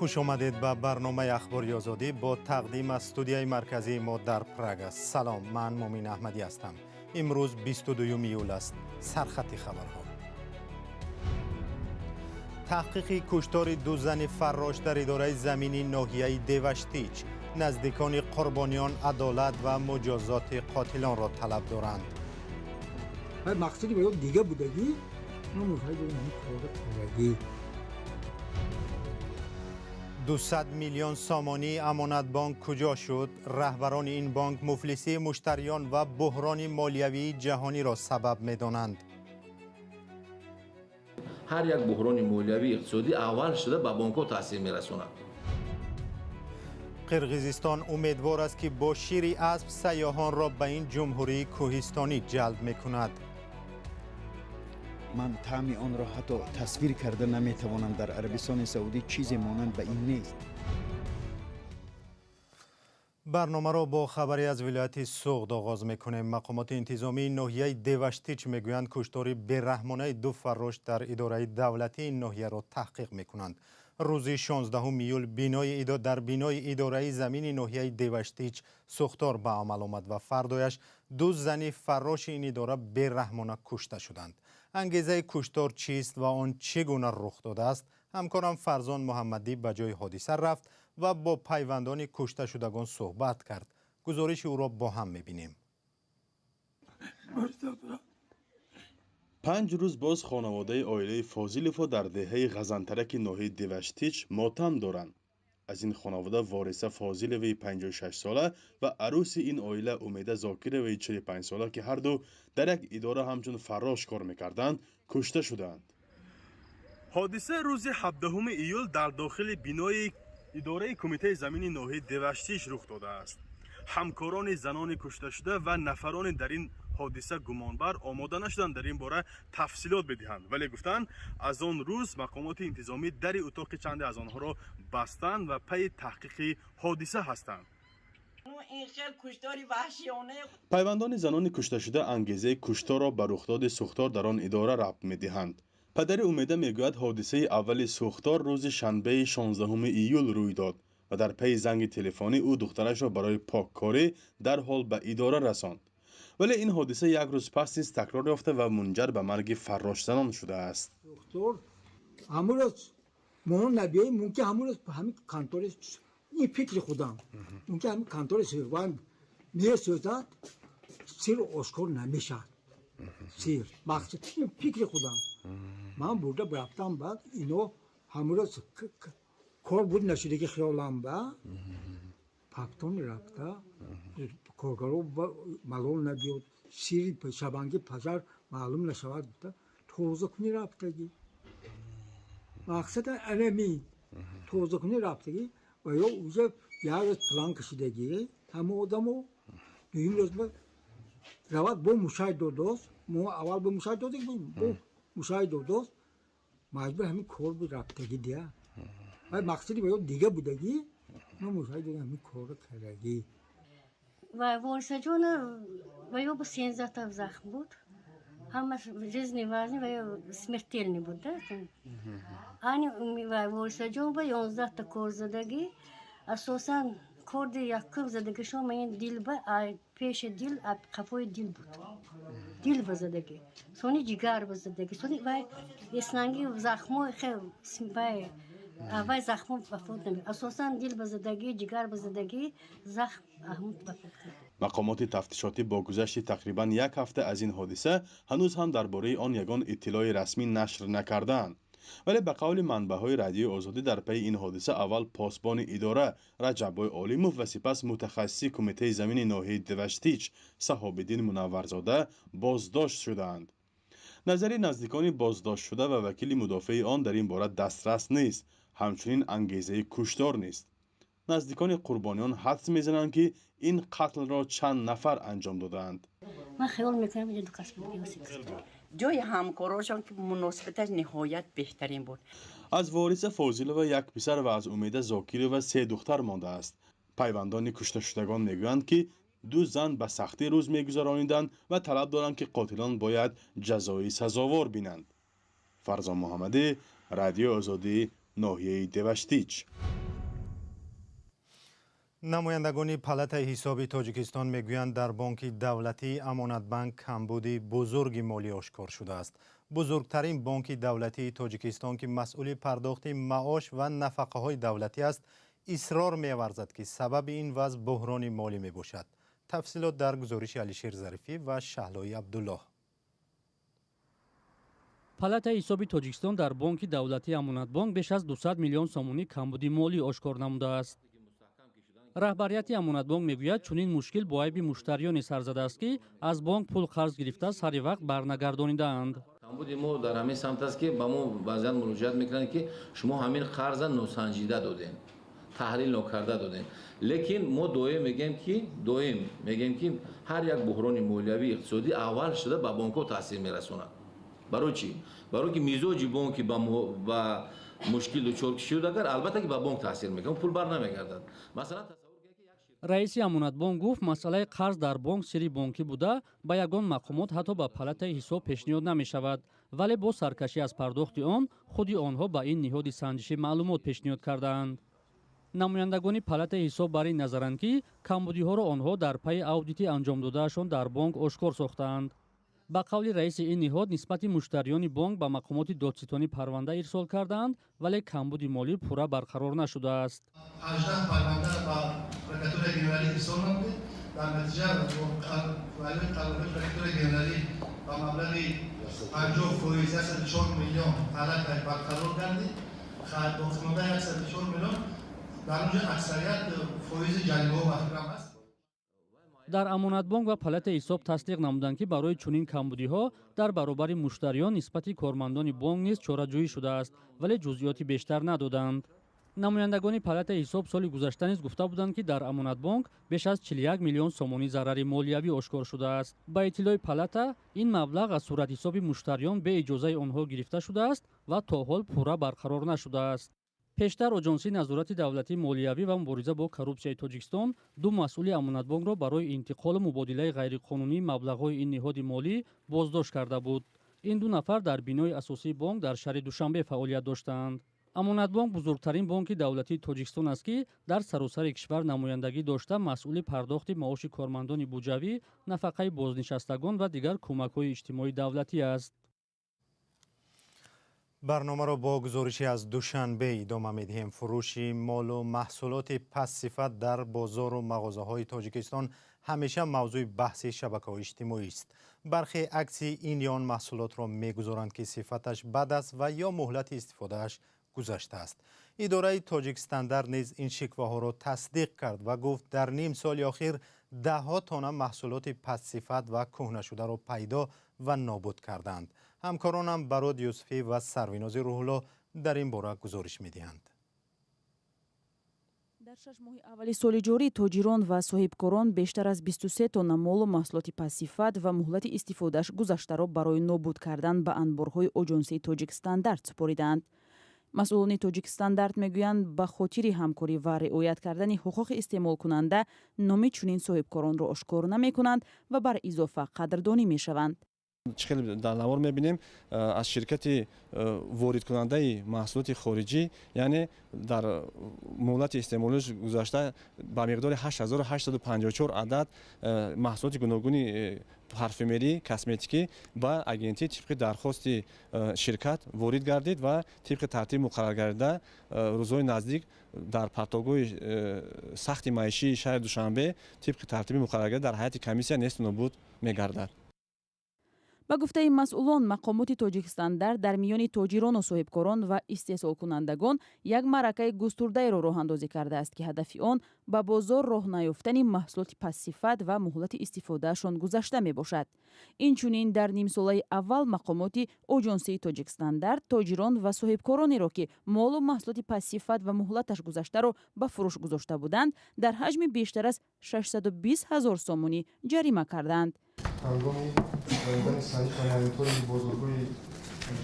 Хуш омадед ба барномаи Ахбори Озодӣ бо тақдим аз студияи марказии мо дар Прага. Салом, ман Мумин Аҳмадӣ ҳастам. Имрӯз 22 июл аст. Сархати хабарҳо: таҳқиқи куштори ду зани фаррош дар идораи замини ноҳияи Деваштич. Наздикони қурбониён адолат ва муҷозоти қотилонро талаб доранд. Мақсади ё дига будагӣ, мо мушоҳида кори кардагӣ. 200 миллион сомонии Амонатбонк куҷо шуд? Раҳбарони ин бонк муфлисии муштариён ва буҳрони молиявии ҷаҳониро сабаб медонанд. Ҳар як буҳрони молиявӣ, иқтисодӣ аввал шуда ба бонкҳо таъсир мерасонад. Қирғизистон умедвор аст, ки бо шири асп сайёҳонро ба ин ҷумҳурии кӯҳистонӣ ҷалб мекунад. Ман таъми онро ҳатто тасвир карда наметавонам. Дар Арабистони Саудӣ чизе монанд ба ин нест. Барномаро бо хабаре аз вилояти Суғд оғоз мекунем. Мақомоти интизомии ноҳияи Деваштич мегӯянд, куштори бераҳмонаи ду фаррош дар идораи давлатии ин ноҳияро таҳқиқ мекунанд. Рӯзи 16 июл дар бинои идораи замини ноҳияи Деваштич сӯхтор ба амал омад ва фардояш ду зани фарроши ин идора бераҳмона кушта шуданд. Ангезаи куштор чист ва он чӣ гуна рух додааст? Ҳамкорам Фарзон Муҳаммадӣ ба ҷои ҳодиса рафт ва бо пайвандони кушташудагон суҳбат кард. Гузориши ӯро бо ҳам мебинем. 5 рӯз боз хонаводаи оилаи Фозиловҳо дар деҳаи Ғазантараки ноҳияи Деваштич мотам доранд. Аз ин хонавода Вориса Фозиловаи 56сола ва арӯси ин оила Умеда Зокироваи 45сола, ки ҳарду дар як идора ҳамчун фаррош кор мекарданд, кушта шудаанд. Ҳодиса рӯзи 17 июл дар дохили бинои идораи кумитаи замини ноҳияи Деваштич рух додааст. Ҳамкорони занони кушташуда ва нафарони дар ин ҳодиса гумонбар омода нашуданд дар ин бора тафсилот бидиҳанд, вале гуфтанд, аз он рӯз мақомоти интизомӣ дари утоқи чанде аз онҳоро бастанд ва пайи таҳқиқи ҳодиса ҳастанд. Пайвандони занони кушташуда ангезаи кушторро ба рухдоди сӯхтор дар он идора рабт медиҳанд. Падари Умеда мегӯяд, ҳодисаи аввали сӯхтор рӯзи шанбеи 16 июл рӯй дод ва дар пайи занги телефонӣ ӯ духтарашро барои поккорӣ дарҳол ба идора расонд, вале ин ҳодиса як рӯз пас низ такрор ёфта ва мунҷар ба марги фаррошзанон шудааст. Сӯхтор ҳамун рӯз мо набиёем, мумкин ҳамун рӯз ҳамин контори, ин фикри худам, мумкин ҳамин контори месӯзад, сир ошкор намешавад. Сир мақсад, ин фикри худам. Ман бурда рафтам, баъд ино ҳамун рӯз кор буд, нашудаги хиёлам ба пактон рафта, коргаро малол набиёд, сири шабанги пажар маълум нашавад гуфта, тоза кунӣ рафтагӣ. Мақсад анами тоза кунӣ рафтагӣ ва ё уже як рӯз план кашидагӣ ҳама одамо. Дуюм рӯз равад, бо мушай додост. Мо аввал бо мушай додем, бо мушай додост, маҷбур ҳамин кор буд рафтагӣ дия. Мақсади ва ё дига будагӣ, мо мушай додем, ҳамин корро кардагӣ. Ва Ворисаҷона ва ё бо 13 та захм буд, ҳамаш жизненно важный ва ё смертельный буд да. Ани ва Ворисаҷон ба 11 та кор задагӣ, асосан корди якум задагишон ин дилба, пеши дил, қафои дил буд, дил ба задагӣ, сони ҷигар ба задагӣ, сони вай эснанги захмо вай вай захмо вафот намекард. Асосан дил ба задагӣ, ҷигар ба задагӣ захм аҳмуд вафот кард. Мақомоти тафтишотӣ бо гузашти тақрибан як ҳафта аз ин ҳодиса ҳанӯз ҳам дар бораи он ягон иттилои расмӣ нашр накардаанд, вале ба қавли манбаъҳои Радиои Озодӣ, дар пайи ин ҳодиса аввал посбони идора Раҷаббой Олимов ва сипас мутахассиси кумитаи замини ноҳияи Деваштич Саҳобиддин Мунавварзода боздошт шудаанд. Назари наздикони боздоштшуда ва вакили мудофеи он дар ин бора дастрас нест. Ҳамчунин ангезаи куштор нест. Наздикони қурбониён ҳадс мезананд, ки ин қатлро чанд нафар анҷом додаанд. Ман хаёл мекунам, инҷа ду кас буд. Ҷои ҳамкорошон ки муносибаташ ниҳоят беҳтарин буд. Аз Вориса Фозилова як писар ва аз Умеда Зокирова се духтар мондааст. Пайвандони кушташудагон мегӯянд, ки ду зан ба сахтӣ рӯз мегузарониданд ва талаб доранд, ки қотилон бояд ҷазои сазовор бинанд. Фарзон Муҳаммадӣ, Радиои Озодӣ, ноҳияи Деваштич. Намояндагони Палатаи ҳисоби Тоҷикистон мегӯянд, дар бонки давлатии Амонатбанк камбуди бузурги молӣ ошкор шудааст. Бузургтарин бонки давлатии Тоҷикистон, ки масъули пардохти маош ва нафақаҳои давлатӣ аст, исрор меварзад, ки сабаби ин вазъ буҳрони молӣ мебошад. Тафсилот дар гузориши Алишер Зарифӣ ва Шаҳлои Абдуллоҳ. Палатаи ҳисоби Тоҷикистон дар бонки давлатии Амонатбонк беш аз 200 миллион сомонӣ камбуди молӣ ошкор намудааст. Раҳбарияти Амонатбонк мегӯяд, чунин мушкил бо айби муштариёне сар задааст, ки аз бонк пул қарз гирифта, сари вақт барнагардонидаанд. Камбуди мо дар ҳамин самт аст, ки ба мо баъзан муроҷиат мекунанд, ки шумо ҳамин қарза носанҷида додем, таҳлил нокарда додем. Лекин мо доим мегӯем, ки ҳар як буҳрони молиявӣ, иқтисодӣ аввал шуда ба бонкҳо таъсир мерасонад. Барои чӣ? Барои ки мизоҷи бонки ба мушкил дучор шуд агар, албатта ки ба бонк таъсир мекунад, пул бар намегардад. Масалан, Раиси Амонатбонк гуфт, масъалаи қарз дар бонк сирри бонкӣ буда, ба ягон мақомот, ҳатто ба палатаи ҳисоб пешниҳод намешавад, вале бо саркашӣ аз пардохти он худи онҳо ба ин ниҳоди санҷишӣ маълумот пешниҳод кардаанд. Намояндагони палатаи ҳисоб бар ин назаранд, ки камбудиҳоро онҳо дар пайи аудити анҷомдодаашон дар бонк ошкор сохтаанд. Ба қавли раиси ин ниҳод, нисбати муштариёни бонк ба мақомоти додситонӣ парванда ирсол кардаанд, вале камбуди молӣ пурра барқарор нашудааст. 18 парванда ба Прокуратураи генералӣ ирсол намудем. Дар натиҷа қарорҳои Прокуратураи генералӣ ба маблағи 50%, 104 миллион аллакай барқарор гардид. Боқимондаи 104 миллион, дар он ҷо аксарият фоизи ҷаримаҳо ба фикрам аст. Дар Амонатбонк ва палатаи ҳисоб тасдиқ намуданд, ки барои чунин камбудиҳо дар баробари муштариён нисбати кормандони бонк низ чораҷӯӣ шудааст, вале ҷузъиёти бештар надоданд. Намояндагони палатаи ҳисоб соли гузашта низ гуфта буданд, ки дар Амонатбонк беш аз 41 миллион сомонӣ зарари молиявӣ ошкор шудааст. Ба иттилои палата, ин маблағ аз суратҳисоби муштариён бе иҷозаи онҳо гирифта шудааст ва то ҳол пурра барқарор нашудааст. Пештар Оҷонсии назорати давлатии молиявӣ ва мубориза бо коррупсияи Тоҷикистон ду масъули Амонатбонкро барои интиқолу мубодилаи ғайриқонунии маблағҳои ин ниҳоди молӣ боздошт карда буд. Ин ду нафар дар бинои асосии бонк дар шаҳри Душанбе фаъолият доштаанд. Амонатбонк бузургтарин бонки давлатии Тоҷикистон аст, ки дар саросари кишвар намояндагӣ дошта, масъули пардохти маоши кормандони буҷавӣ, нафақаи бознишастагон ва дигар кӯмакҳои иҷтимоии давлатӣ аст. Барномаро бо гузоришӣ аз Душанбе идома медиҳем. Фурӯши молу маҳсулоти пастсифат дар бозору мағозаҳои Тоҷикистон ҳамеша мавзӯи баҳси шабакаҳои иҷтимоӣ аст. Бархе акси ин ё он маҳсулотро мегузоранд, ки сифаташ бад аст ва ё муҳлати истифодааш гузаштааст. Идораи Тоҷикстандарт низ ин шикваҳоро тасдиқ кард ва гуфт, дар ним соли охир даҳҳо тонна маҳсулоти пастсифат ва кӯҳнашударо пайдо ва нобуд карданд. Ҳамкоронам Барод Юсуфӣ ва Сарвинози Рӯҳулло дар ин бора гузориш медиҳанд. Дар 6 моҳи аввали соли ҷорӣ тоҷирон ва соҳибкорон бештар аз 23 тонна молу маҳсулоти пастсифат ва муҳлати истифодааш гузаштаро барои нобуд кардан ба анборҳои Оҷонсии Тоҷикстандарт супоридаанд. Масъулони Тоҷикстандарт мегӯянд, ба хотири ҳамкорӣ ва риоят кардани ҳуқуқи истеъмолкунанда номи чунин соҳибкоронро ошкор намекунанд ва бар изофа қадрдонӣ мешаванд. Чӣ хеле дар навор мебинем, аз ширкати воридкунандаи маҳсулоти хориҷӣ, яъне дар муҳлати истеъмолиш гузашта ба миқдори 8854 адад маҳсулоти гуногуни парфюмерӣ, косметикӣ ба агентӣ тибқи дархости ширкат ворид гардид ва тибқи тартиби муқарраргардида рӯзҳои наздик дар партовгоҳи сахти маишии шаҳри Душанбе тибқи тартиби муқарраргардида дар ҳайати комиссия несту нобуд мегардад. Ба гуфтаи масъулон, мақомоти Тоҷикстандарт дар миёни тоҷирону соҳибкорон ва истеҳсолкунандагон як маъракаи густурдаеро роҳандозӣ кардааст, ки ҳадафи он ба бозор роҳ наёфтани маҳсулоти пастсифат ва муҳлати истифодаашон гузашта мебошад. Инчунин дар нимсолаи аввал мақомоти Оҷонсии Тоҷикстандарт тоҷирон ва соҳибкоронеро, ки молу маҳсулоти пастсифат ва муҳлаташ гузаштаро ба фурӯш гузошта буданд, дар ҳаҷми бештар аз 620 ҳазор сомонӣ ҷарима кардаанд. Ҳангоми гузаронидани санҷиш ва мониторинги бозорҳои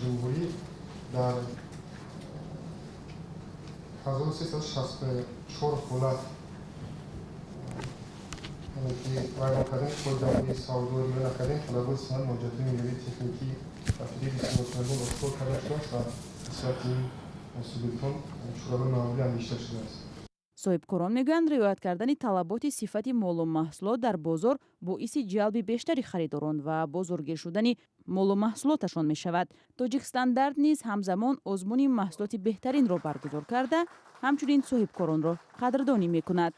ҷумҳурӣ дар 1364 ҳолат, яъне ки вайрон кардани қоидаҳои савдо, риоя накардани талаботи санад, муроҷиатҳои меъёрии техникӣ ва фиреби истеъмолкунандагон ошкор карда шудааст ва нисбати ин субъектон чораҳои маъмулӣ андешида шудааст. Соҳибкорон мегӯянд, риоят кардани талаботи сифати молу маҳсулот дар бозор боиси ҷалби бештари харидорон ва бозоргир шудани молу маҳсулоташон мешавад. Тоҷикстандарт низ ҳамзамон озмуни маҳсулоти беҳтаринро баргузор карда, ҳамчунин соҳибкоронро қадрдонӣ мекунад.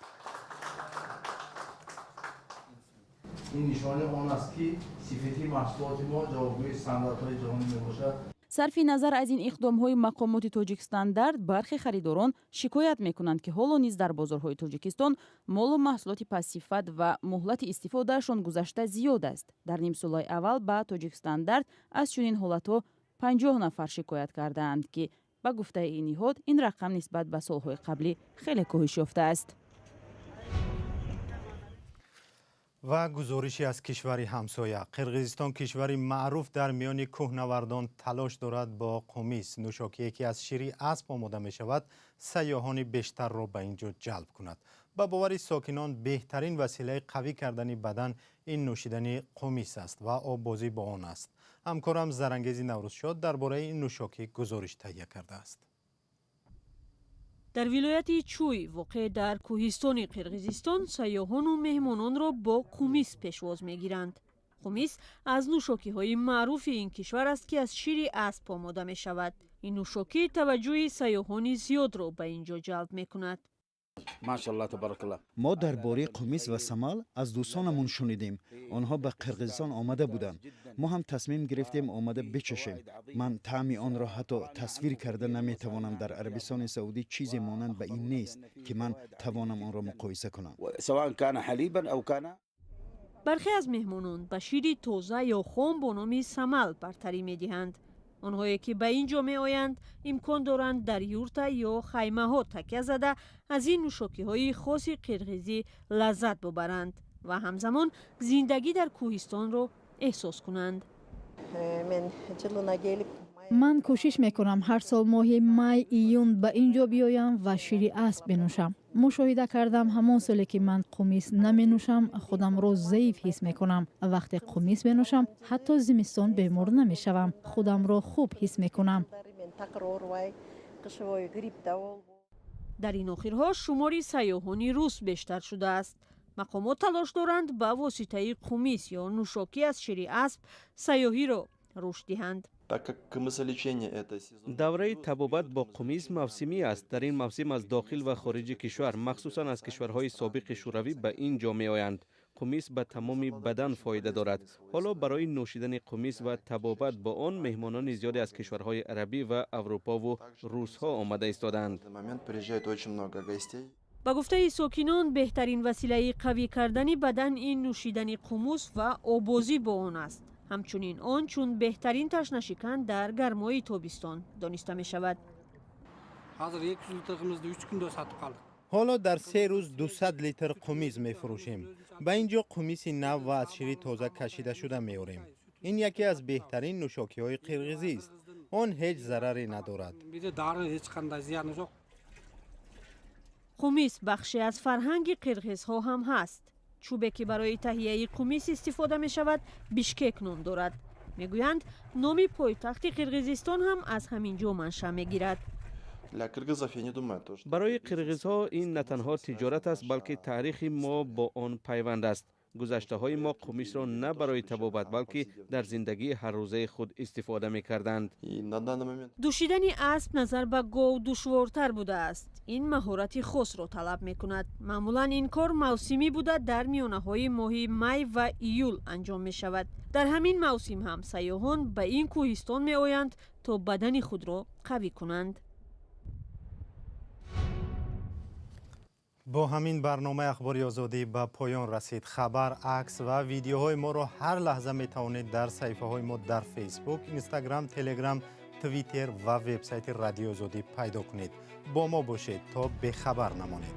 Ин нишонаи он аст, ки сифати маҳсулоти мо ҷавобгӯи стандартҳои ҷаҳонӣ мебошад. Сарфи назар аз ин иқдомҳои мақомоти Тоҷикстандарт, бархе харидорон шикоят мекунанд, ки ҳоло низ дар бозорҳои Тоҷикистон молу маҳсулоти пастсифат ва муҳлати истифодаашон гузашта зиёд аст. Дар нимсолаи аввал ба Тоҷикстандарт аз чунин ҳолатҳо 50 нафар шикоят кардаанд, ки ба гуфтаи ин ниҳод ин рақам нисбат ба солҳои қаблӣ хеле коҳиш ёфтааст. Ва гузорише аз кишвари ҳамсоя. Қирғизистон, кишвари маъруф дар миёни кӯҳнавардон, талош дорад бо қумис, нӯшокие ки аз шири асп омода мешавад, сайёҳони бештарро ба ин ҷо ҷалб кунад. Ба бовари сокинон, беҳтарин василаи қавӣ кардани бадан ин нӯшидани қумис аст ва оббозӣ бо он аст. Ҳамкорам Зарангези Наврӯзшод дар бораи ин нӯшокӣ гузориш таҳия кардааст. Дар вилояти Чуй, воқеъ дар кӯҳистони Қирғизистон, сайёҳону меҳмононро бо қумис пешвоз мегиранд. Қумис аз нӯшокиҳои маъруфи ин кишвар аст, ки аз шири асп омода мешавад. Ин нӯшокӣ таваҷҷӯҳи сайёҳони зиёдро ба ин ҷо ҷалб мекунад. Мо дар бораи қумис ва самал аз дӯстонамон шунидем. Онҳо ба Қирғизистон омада буданд. Мо ҳам тасмим гирифтем омада бичашем. Ман таъми онро ҳатто тасвир карда наметавонам. Дар Арабистони Саудӣ чизе монанд ба ин нест, ки ман тавонам онро муқоиса кунам. Бархе аз меҳмонон ба шири тоза ё хом бо номи самал бартарӣ медиҳанд. Онҳое ки ба ин ҷо меоянд, имкон доранд дар юрта ё хаймаҳо такя зада аз ин нӯшокиҳои хоси қирғизӣ лаззат бубаранд ва ҳамзамон зиндагӣ дар кӯҳистонро эҳсос кунанд. Ман кӯшиш мекунам ҳар сол моҳи май, июн ба ин ҷо биёям ва шири асп бинӯшам. Мушоҳида кардам, ҳамон соле ки ман қумис наменӯшам, худамро заиф ҳис мекунам. Вақте қумис менӯшам, ҳатто зимистон бемор намешавам, худамро хуб ҳис мекунам. Дар ин охирҳо шумори сайёҳони рус бештар шудааст. Мақомот талош доранд ба воситаи қумис ё нӯшокӣ аз шири асп сайёҳиро рушд диҳанд. Давраи табобат бо қумис мавсимӣ аст. Дар ин мавсим аз дохил ва хориҷи кишвар, махсусан аз кишварҳои собиқи шӯравӣ, ба ин ҷо меоянд. Қумис ба тамоми бадан фоида дорад. Ҳоло барои нӯшидани қумис ва табобат бо он меҳмонони зиёде аз кишварҳои арабӣ ва аврупову русҳо омада истодаанд. Ба гуфтаи сокинон, беҳтарин василаи қавӣ кардани бадан ин нӯшидани қумус ва обозӣ бо он аст. Ҳамчунин он чун беҳтарин ташнашикан дар гармои тобистон дониста мешавад. Ҳоло дар 3 рӯз 200 литр қумиз мефурӯшем. Ба ин ҷо қумиси нав ва аз шири тоза кашидашуда меорем. Ин яке аз беҳтарин нӯшокиҳои қирғизист. Он ҳеҷ зараре надорад. Қумис бахше аз фарҳанги қирғизҳо ҳам ҳаст. Чӯбе ки барои таҳияи қумис истифода мешавад, Бишкек ном дорад. Мегӯянд, номи пойтахти Қирғизистон ҳам аз ҳамин ҷо манша мегирад. Барои қирғизҳо ин на танҳо тиҷорат аст, балки таърихи мо бо он пайванд аст. Гузаштаҳои мо қумисро на барои табобат, балки дар зиндагии ҳаррӯзаи худ истифода мекарданд. Дӯшидани асп назар ба гов душвортар будааст. Ин маҳорати хосро талаб мекунад. Маъмулан ин кор мавсимӣ буда, дар миёнаҳои моҳи май ва июл анҷом мешавад. Дар ҳамин мавсим ҳам сайёҳон ба ин кӯҳистон меоянд, то бадани худро қавӣ кунанд. Бо ҳамин барномаи Ахбори Озодӣ ба поён расид. Хабар, акс ва видеоҳои моро ҳар лаҳза метавонед дар саҳифаҳои мо дар Фейсбук, Инстаграм, Телеграм, Твиттер ва вебсайти Радиои Озодӣ пайдо кунед. Бо мо бошед, то бехабар намонед.